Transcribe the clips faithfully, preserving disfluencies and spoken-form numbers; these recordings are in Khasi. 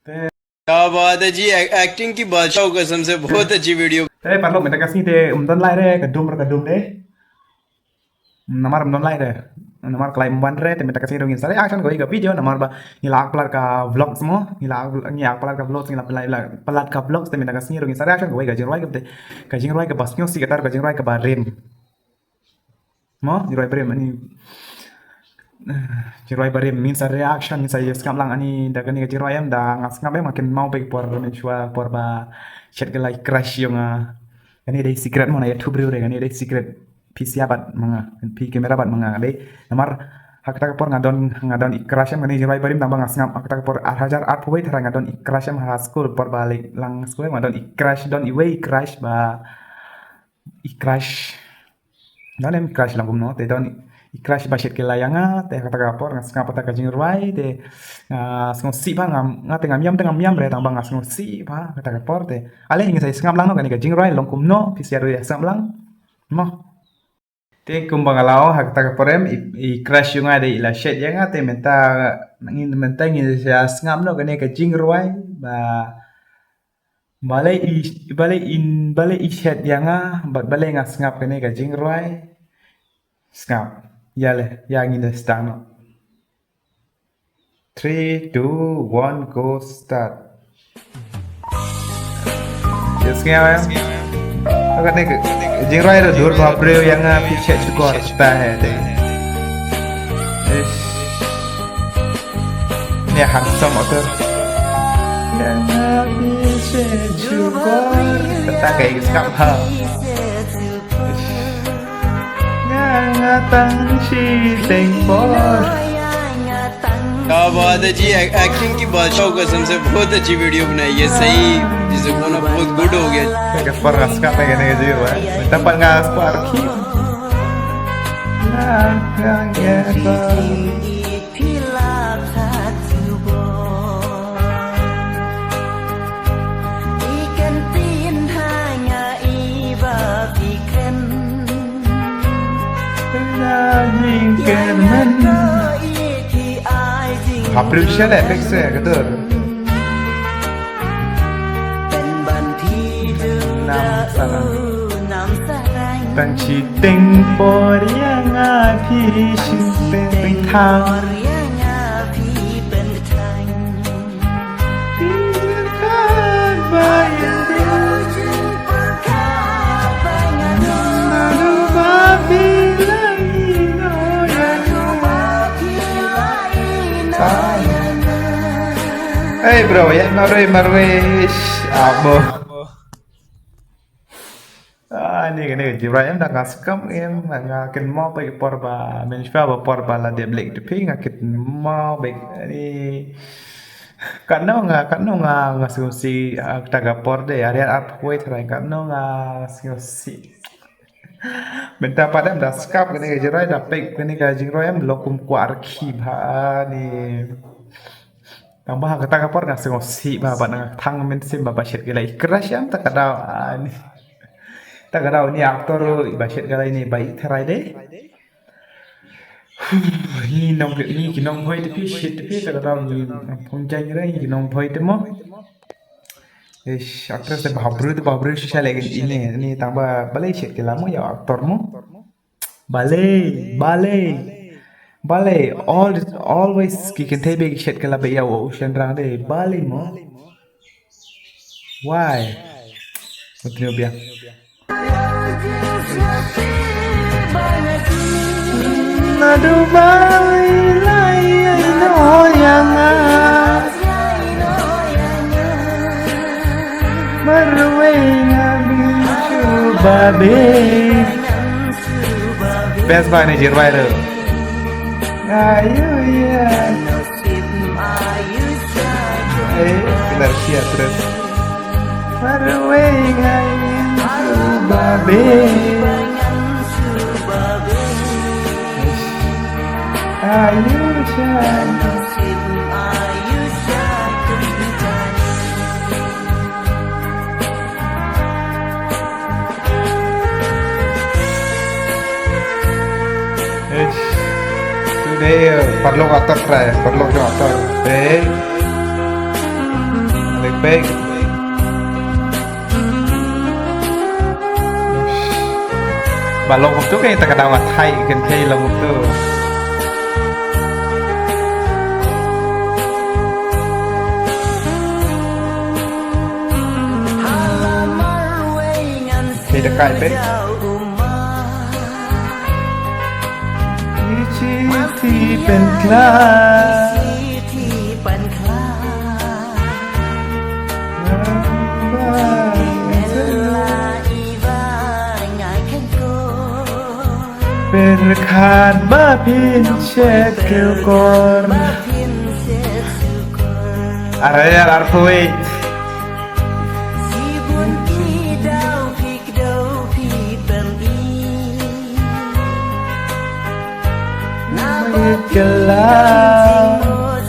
क्या बात है जी, एक्टिंग की बादशाह कसम से, बहुत अच्छी वीडियो। Te parlok, mynta ka sngi te ym don light re, ka dum re, ka dum de. Namar ym don light re. Namar ka light ym wan re, te mynta ka sngi ruh ngin sa reaction kawei ka video, namar ba ngi la palat ka vlogs mo, ngi la, ngi la palat ka vlogs, ngi la palat, palat ka vlogs, te mynta ka sngi ruh ngin sa reaction kawei ka jingrwai ka, ka jingrwai kaba sngewsih, kata ka jingrwai kaba rim. Mo, jingrwai ba rim, ani. Jingrwai ba rim, ngin sa reaction, ngin sa ïa sngap lang, ani, da kane ka jingrwai em, da nga sngap em, nga kynmaw beit por mynshuwa, por ba shet ka lai crush ïa nga. Kane dei secret mo, na ïathuh briew re, kane dei secret. Phi sngap bad ma nga, phi camera bad ma nga, dei. Namar, ha kata ka por nga don, nga don i crush em, kane jingrwai ba rim, tang ba nga sngap, ha kata ka por ar hajar arphew wei tharai nga don i crush em ha school, por ba leit lang school em, nga don i crush, don iwei i crush ba, i crush. Don em crush lang kumno, te don i crush ba shet ki la ïa nga, te kata ka por nga sngap kata ka jingrwai, te, ah, sngewsih ba nga, nga te ngam ïam, te ngam ïam re, tang ba nga sngewsih ba kata ka por te. Ale ngin sa ïa sngap lang no, kane ka jingrwai long kumno, phi sa ïa sngap lang. Mo. Te kumba nga la ong ha kata ka por em, i, i crush ïa nga dei i la shet ïa nga, te mynta, ngin mynta ngin sa ïa sngap no, kane ka jingrwai ba Balei i, balei in, balei i shet ïa nga, bad balei nga sngap kane ka jingrwai. Sngap. Ïa le, ïa ngin da sdang noh. Three, two, one, go, start. Ïa sngap em. Kane ka jingrwai da dur ba briew ïa nga phi shet shukor. Ba he te. Ish. Ni handsome author. Kata ka ing skap ha. Nga tang shi teng por. क्या बात है जी, एक्टिंग की बादशाह कसम से बहुत अच्छी वीडियो बनाई है, सही जिसे कोना बहुत गुड हो गया। Ka por nga skap ka ne ji wa. Tapan nga skap ki. Nga nga. Haprim shale pek se ketur. Nam sarang. Tang shi teng por ïa nga phi shu teng teng thang. Hey bro, ïa marwei marwei. Abo. Ah, ni kane ka jibrah em da nga skam em, nga kynmaw ba por ba, mynshuwa ba por ba la dep leit te phi, nga kynmaw ba ni. Katno nga, katno nga, nga sngewsih, ah, kata ka por de, ari ar poi trai, katno nga sngewsih. Mynta pat em da skap kane ka jibrah, da pek kane ka jingrwai em, long kum kwah arki bha ni. Tang ba ha kata ka por nga sngewsih ba, ba nga thang mynsiem ba, ba shet ki la i crush em, ta ka daw, ah, ni. Ta ka daw ni actor ba shet ki la ini ba i tharai de. Ni nong, ni ki nong bhoi te phi, shet te phi, ta ka daw ni phong jang re, ni ki nong bhoi te mo. Ish, actress te ba bru, te ba bru shisha lagi ini, ni tang ba, balei shet ki la mo ïa actor mo. Balei, balei, balei, all, always ki kynthei ba ki shet ki la ba ïa u shynrang de, balei mo? Why? Continue biang. Nadu bai lai ai no yang a. Marwei nga bi chuba be. Best ba ni jirwai tu. Ayu ya. Eh, kena sia terus. Marwei ngai chuba be. Ayu ya. Ish. Tu dei, eh, parlok actor trai, parlok jong actor. Eh. Ba long kumtu ka, ïa kata ka daw nga thait kynthei long kumtu. Te da kai peit. Ichi ti pen kla. Pyrkhat ba phin shet kyrkor. Ar hajar arphew wei.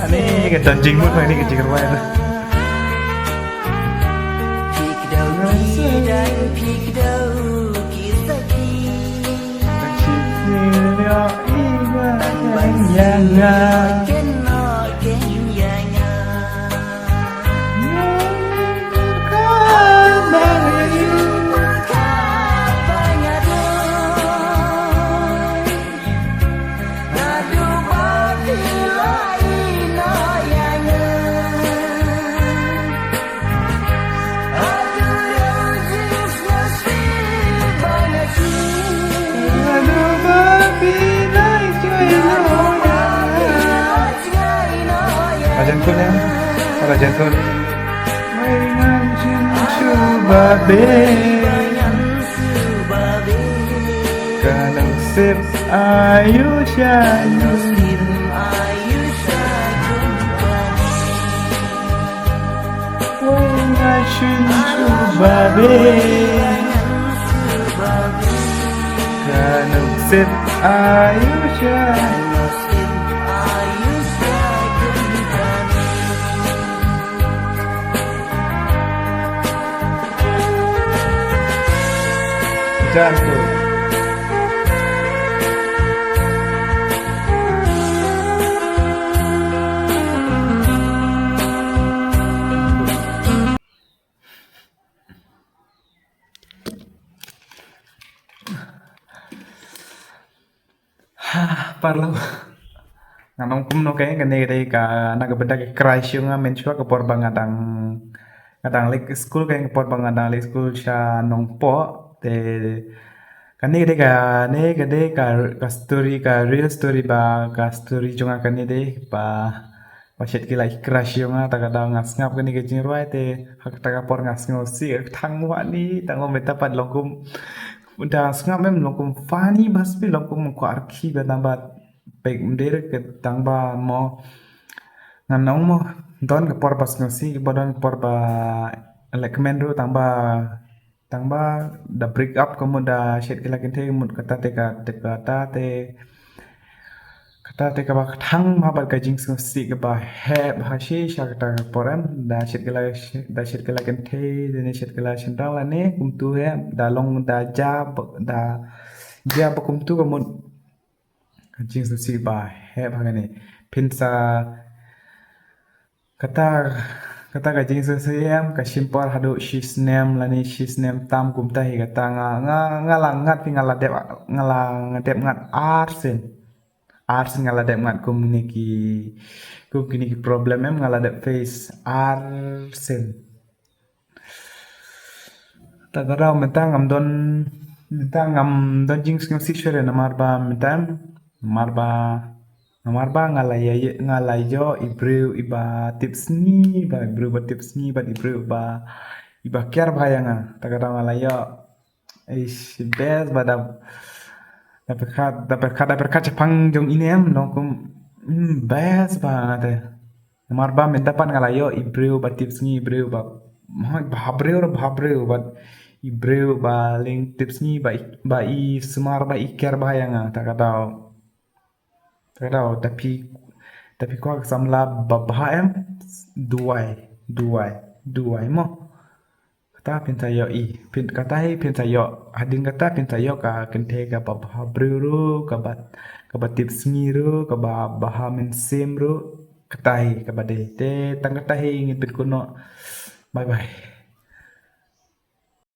Ani ka don jingmut, ani ka jingrwai. Rajan Kun ya. Rajan Kun. Wei ngan shu ba be. Ka nang sip ayu sha ayu. Wei ngan shu ba be. Ka nang sip ayu sha ayu. Janto. Ha, parlo. Nga ong kumno ka, kane ka dei ka, na ka bynta ka crush jong nga mynshuwa ka por ba nga dang, nga dang leit skul ka, ka por ba nga dang leit skul sha Nongpoh. Te kane ka dei ka, ne ka dei ka, ka story, ka real story ba, ka story jong nga kane dei ba, ba shet ki la crush jong nga, ta ka daw nga sngap kane ka jingrwai te ha kata ka por nga sngewsih, tang wani, tang mynta pat long kum, da sngap mem long kum funny bha sbi, long kum kwah arki ba tang ba pek mder ka tang ba mo, ngan ong mo, don ka por ba sngewsih, ba don ka por ba leh kmen ruh tang ba, tang ba da break up ka mut da shet ki la kynthei ka mut kata te ka, te kata te, kata te kaba kthang bha bad ka jingsngewsih kaba heh bha shi sha kata ka por em, da shet ki la, da shet ki la kynthei, da ne shet ki la shynrang lane kumtu em, da long da jia ba, da jia ba kumtu ka mut. Ka jingsngewsih ba heh bha kane. Phin sa kata, kata ka jingsngewsih em, ka shim por haduh shi snem lane shi snem tam kumta hi kata nga, nga, nga la ngat phi, nga la dep, nga la dep ngat ar sien. Ar sien nga la dep ngat kum kine ki, kum kine ki problem em nga la dep face ar sien. Ta ka daw mynta ngam don, mynta ngam don jingsngewsih shuh re namar ba mynta, namar ba, namar ba nga la ïa, nga la ïoh i briew iba tip sngi, ba i briew ba tip sngi, bad i briew ba, iba care bha ïa nga. Ta ka daw nga la ïoh, ish, best ba da, da pyrkhat, da pyrkhat, da pyrkhat shaphang jong ine em, long kum, hmm, best ba nga te. Namar ba mynta pat nga la ïoh i briew ba tip sngi, i briew ba, ha, ba ha briew, ba ha briew, bad i briew ba lyngtip sngi, ba i, ba i sumar, ba i care bha ïa nga, ta ka daw. Ta ka daw, ta phi, ta phi kwah ka samla ba bha em, duwai, duwai, duwai mo. Kata phin sa ïoh i, phin, kata hi phin sa ïoh, hadien kata phin sa ïoh ka kynthei kaba bha briew ruh, kaba, kaba tip sngi ruh, kaba bha mynsiem ruh, kata hi kaba dei. Te tang kata hi ngin pynkynnoh Bye bye.